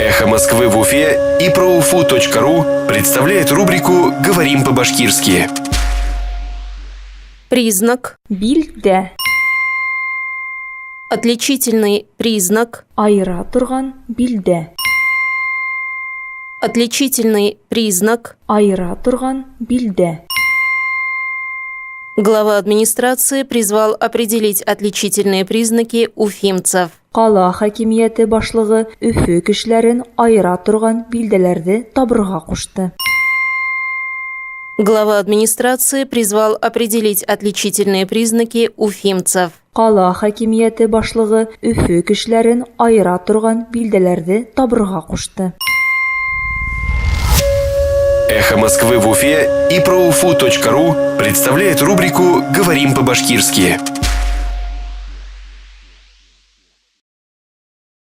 Эхо Москвы в Уфе и проуфу.ру представляет рубрику «Говорим по-башкирски». Признак. Билдә. Отличительный признак. Айыра торган билдә. Отличительный признак. Айыра торган билдә. Глава администрации призвал определить отличительные признаки уфимцев. Ҡала хакимиәте башлығы Өфө кешеләрен айыра торган билдәләрҙе табырға ҡушты. Глава администрации призвал определить отличительные признаки уфимцев. Ҡала хакимиәте башлығы Өфө кешеләрен айыра торган билдәләрҙе табырға ҡушты. Эхо Москвы в Уфе и проуфу.ру представляет рубрику «Говорим по-башкирски».